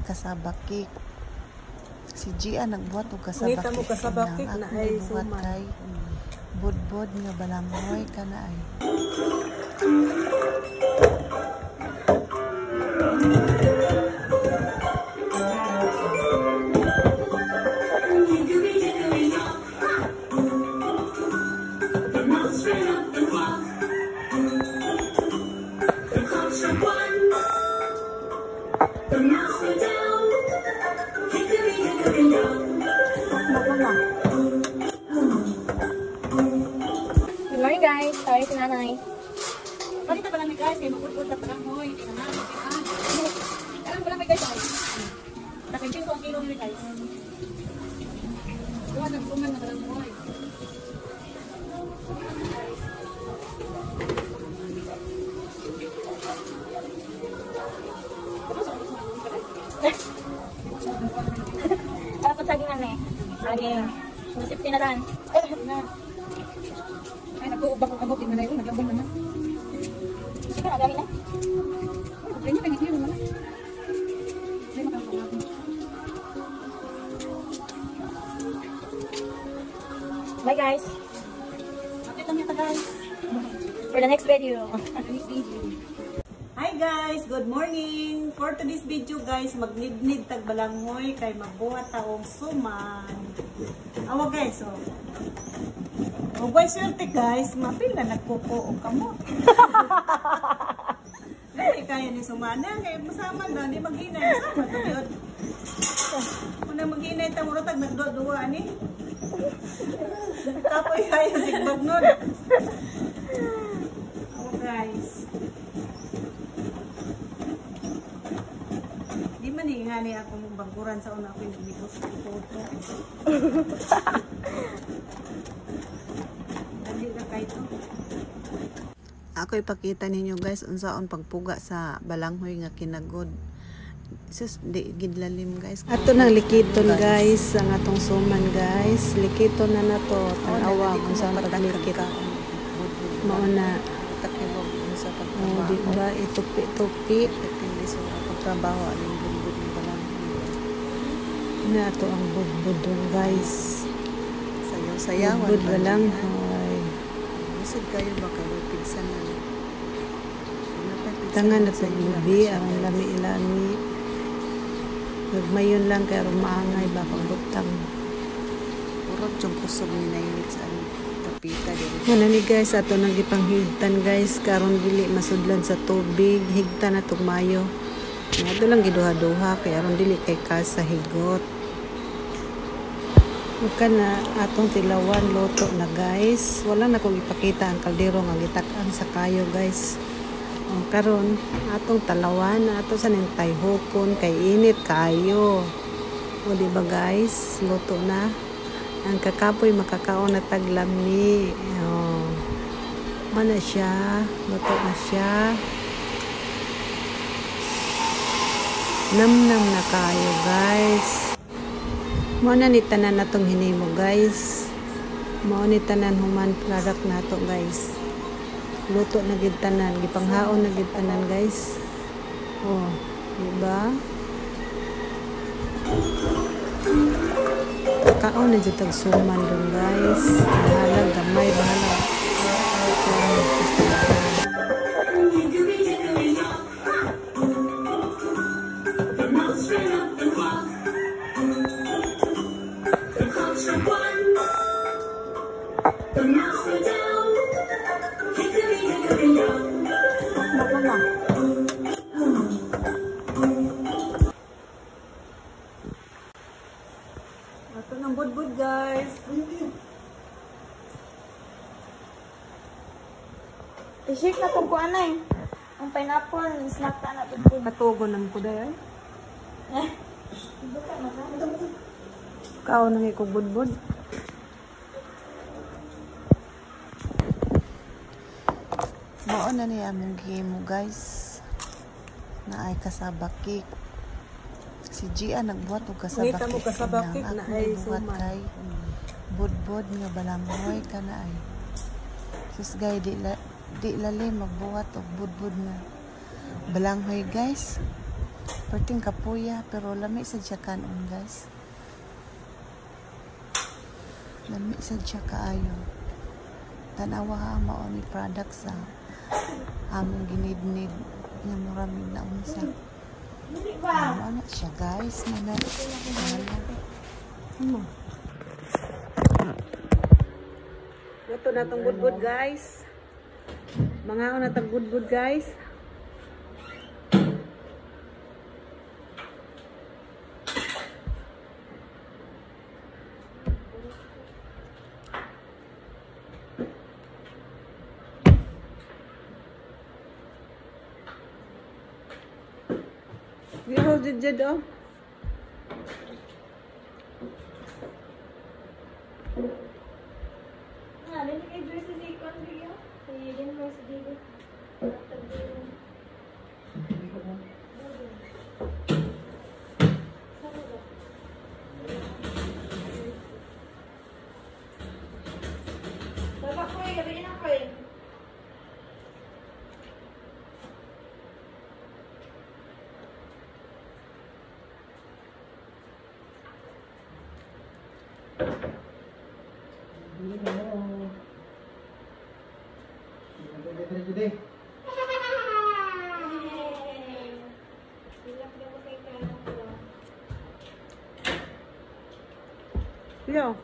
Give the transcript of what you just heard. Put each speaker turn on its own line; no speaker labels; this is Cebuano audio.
Cassava cake. Si Gia nagbuhat og cassava
Ngita mo
cake.
Cassava
Ang
cake na
akong
ay
gibuhat
suman.
Kay budbod nga balanghoy kana ay.
Hickory dickory dock. The mouse ran up the clock. The clock struck 1. The mouse flew down. Hickory dickory dock.
Good morning, guys. Sorry si nanay.
Balita pa lang ni guys, kay magudgod na balanghoy. Alam ko lang may guys ay. Nakikita ko ang kilo ni guys. Kuha na kuman na balanghoy.
Para po saging nanay. Saging. Masip tinatan.
Na. Ay, nag-uubak ko abot din na yun, naglabong naman.
Sige na, gawin na.
Ay, niya kay naman. Ay, makakawag.
Bye, guys.
Update lang yata, guys.
For the next video.
Next video.
Hi guys, good morning. For today's video guys, magnidnid tag balanghoy kay magbuhat taong suman. Awa guys, oh. Oh boy, swerte guys, mapila nagkuko og kamot. Dili kaya ni sumana kay masama na di maghinay sama to gyud. Una maghinay ta mura tag nagduwa ani. Kapoy kayo sigbag nun. Awa guys. Di man ni nga ni akong bangkuran sa una ako yung negosyo ko. Dali na kay to.
Ako ipakita ninyo guys unsaon pagpuga sa balanghoy nga kinagod. Sus, di gid lalim guys.
Ato nang likiton guys, ang atong suman guys. Likiton na nato, tan-awa kung saan paglikit. Mao na,
Takibog unsa
oh,
pagtrabaho.
di ba itupi-tupi
Depende sa pagtrabaho aning budbud ng balanghoy.
Na ato ang budbud dun, guys.
Sayaw-sayawan
Budbud
ba
balanghoy.
Lisod kayo ba kayo pigsan na.
Tangan na to lubi, ang lami-lami. Nagmayon lang kay aron maangay ba pag butang.
Urot yung kusog ni nainit sa aning kapita diri.
Muna ni guys, ato nang gipanghigtan guys, karon dili masudlan sa tubig, higtan na tog mayo. Ato lang giduha-duha kay aron dili kay kas sa higot. Ug kana atong tilawan luto na guys. Wala na kong ipakita ang kaldero nga gitak-an sa kayo guys. O, karon atong talawan ato sa ning tayhokon kay init kaayo. O di ba guys, luto na. Ang kakapoy makakaon na taglami. Oh. Mana siya, luto na siya. Namnam na kayo guys. Mao na ni tanan natong hinimo guys. Mao ni tanan human product nato guys. Luto na gid tanan, gipanghaon na gid tanan guys. Oh, di ba? Kaon na jud tag suman dun guys. Bahala gamay, bahala. Kuan, basta kaon.
Hickory dickory dock. The mouse ran up the clock. The clock struck 1. The mouse flew down. Hickory dickory dock.
Mama.
Ato nang budbud guys.
I-shake na kung kuan ay. Ang pineapple, snack ta na budbud.
Katugon nam ko day ay.
Eh. Buka na ka.
Kaon nang ikog budbud.
Mao na ni among gihimo guys. Na ay cassava cake. Si Gia nagbuhat og cassava
Ngita mo
cake.
Cassava
Ang
cake na
akong
ay
gibuhat
suman.
kay budbod nga balanghoy kana ay. Sus guys, di lalim magbuhat og budbod nga balanghoy guys. Perting kapuya pero lami sa siya kanon, guys. Lami sa siya kaayo. Tanawa ha, mao ni product sa among ginidnid nga mura mig naunsa. Mao na siya, guys. Mana.
Ano? Luto na tong budbud, guys. Mga na tong budbud, guys. Di jud jud oh.
Ah, dili kay jersey si Con Rio. Kay Denver si Diego. Baba ko eh, gabi na ko eh.
Yo.